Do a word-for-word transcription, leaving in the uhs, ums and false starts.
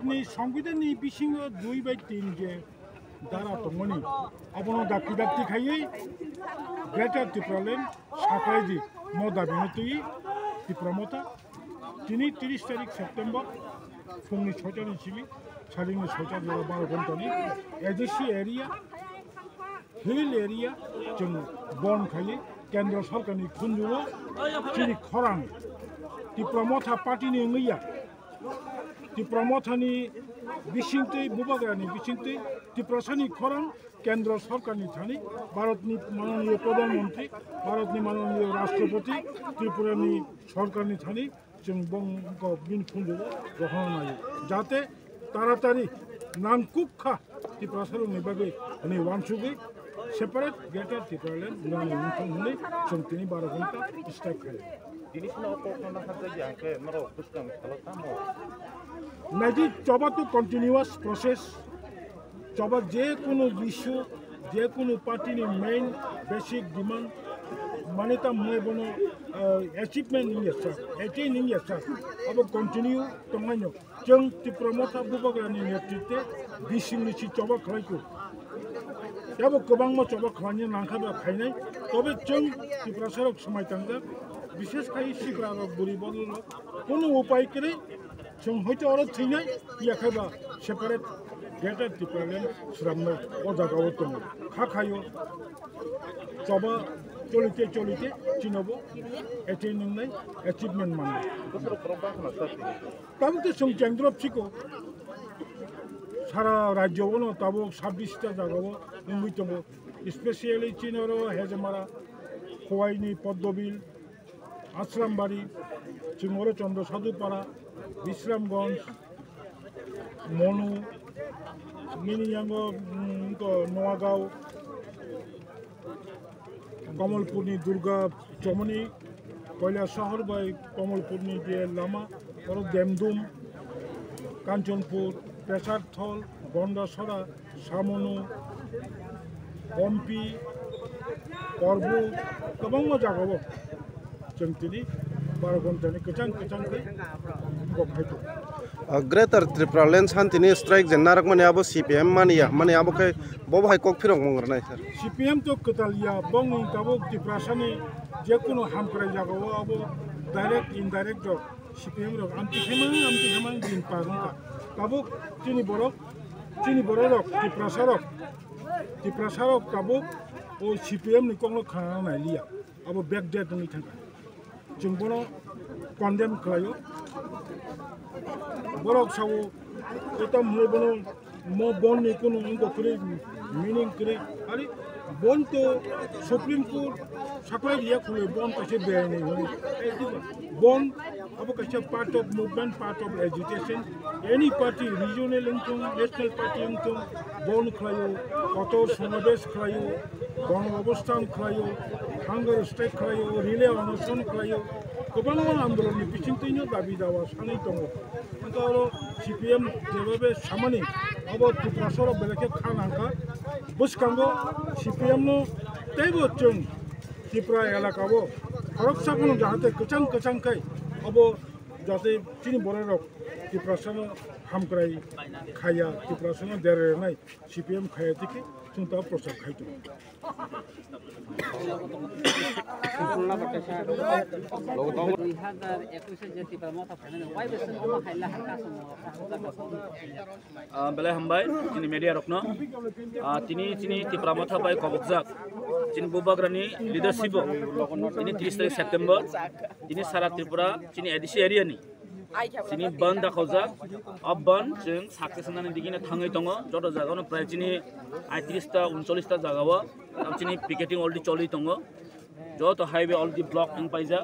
Ni Songbidanni bisingo dui bai tin je dara tongmani, abono dakti dakti khaiwi Greater Tipraland saklaidi mo dabino twi Tipra Motha. Tini tris tarik September phungni soitani simi, salini soita jora baro ghontani A D C area, hill area chwng bon khaiwi Kendra Sorkarni khunjugo chini khorang Tipra Motha party ni wngwi ya. Tipra Mothani bisingtwi, Bubagrani bisingtwi Tiprasani khorang Kendra Sorkarni thani, Bharatni mananiyo Pradhan Mantri, Bharatni mananiyo Rashtrapati, Tripurani Sorkarni thani chwng bongkok bini khunjugo rohorna naio. Jate taratari nangkuk kha Tiprasarokni bagwi hwnwi uansugwi separate Greater Tipraland nani wngthung hwnwi chwng tini baro ghonta strike khaio. Tini sino kok no naharjak ya hwnkhe norok bwskang salo tamo? Naidi, choba to continuous process. Choba je kunu issue, je kunu party ni main basic demand mane ta mwe bono, eh, achievement ni yasa, attain ni yasa, abo continue tongmani. Chwng Tipra Motha Bubagrani netritwe bisingni si choba khlaiko. Yabo kwbangma choba khlaina nangkha ba khainai. Tobe chwng Tiprasarok swmai tangjak. Bishesh khai sigra rok buri bodol rok. Kono upai kwrwi chwng hoito oro thwinai yakha ba separate Greater Tipraland sramnai o jaga o tongo. Kha khayo choba cholite cholite chinobo attain wngnai, achievement mannai. Tabuk to chwng kendro phiko sara rajyo bono tabuk sabbish ta jaga o wngwi tongo, specially chini oro Hejamara, Khowaini, Poddobil, Asrambari, chwng oro Chandra Sadhupara, Bisramganj, Monu, nini yango, mm, to Noagao, Kamalpurni Durga Chomoni, Koilasahar bai Kamalpurni je lama, oro Demdum, Kanchanpur, Pesarthol, Gondasora, Samonu, Ompi, Korbu, kwbangma jagao chwng tini baro ghontani kwchang kwchang khe kok hai tongo. Ah, Greater Tipraland Santini strike je narwkmani abo C P M mani ya, mani abo khe bo bo hai kok phirok mung rwnai sir. C P M to kwtal ya, bongni tabuk Tiprasani jekunu hamkrai jagao abo direct indirect rok C P M rok amtwi khemang amtwi khemang din par wngkha. Tabuk chini borok, chini borok rok, Tiprasa rok, Tiprasa rok tabuk o C P M ni kokno khna nai liya, abo backdate wngwi thangkha. Chwng bono condemn khlaio. Borok sao, eta mle bono mo bon ni kunu wngkha kwrwi, meaning kwrwi. Ari bon to Supreme Court saklai riya khuloi bon kaisa beyai ni hwnwi. Ei diba, bon abo kaisa part of movement, part of agitation. Any party, regional wngthung, national party wngthung, bon khlaio, kotor somabesh khlaio, gono obosthan khlaio, hunger strike khlaio, relay onoson khlaio, kwbangma andolonni bisingtwino dabi dawa sanwi tongo. Hwnkhe oro C P M jebhabe samani abo Tiprasarok belai khe kha nangkha. Bwskango C P M no teibo chwng Tripura elakao khoroksa phano jahate kwchang kwchang khai abo jate chini bororok Tiprasano hamkrai khaya, Tiprasano dera rwnai C P M khaya tiki chwng ta prochar khai tongo. Dui hazar ekush je Tipra Motha phainani, wai bwswk omo hai lahar kasongo. Ah, belai hambai chini media rokno. Ah, tini chini Tipra Motha bai kobokjak chini Bubagrani leadership o tini tris tarik September tini sara Tripura chini A D C area ni chini bandh dakhaujak. O bandh chwng success wngnani digini thangwi tongo. Joto jagano prai chini aitris ta, uncholish ta jagao chini picketing already choli tongo. Joto highway already block wng paijak.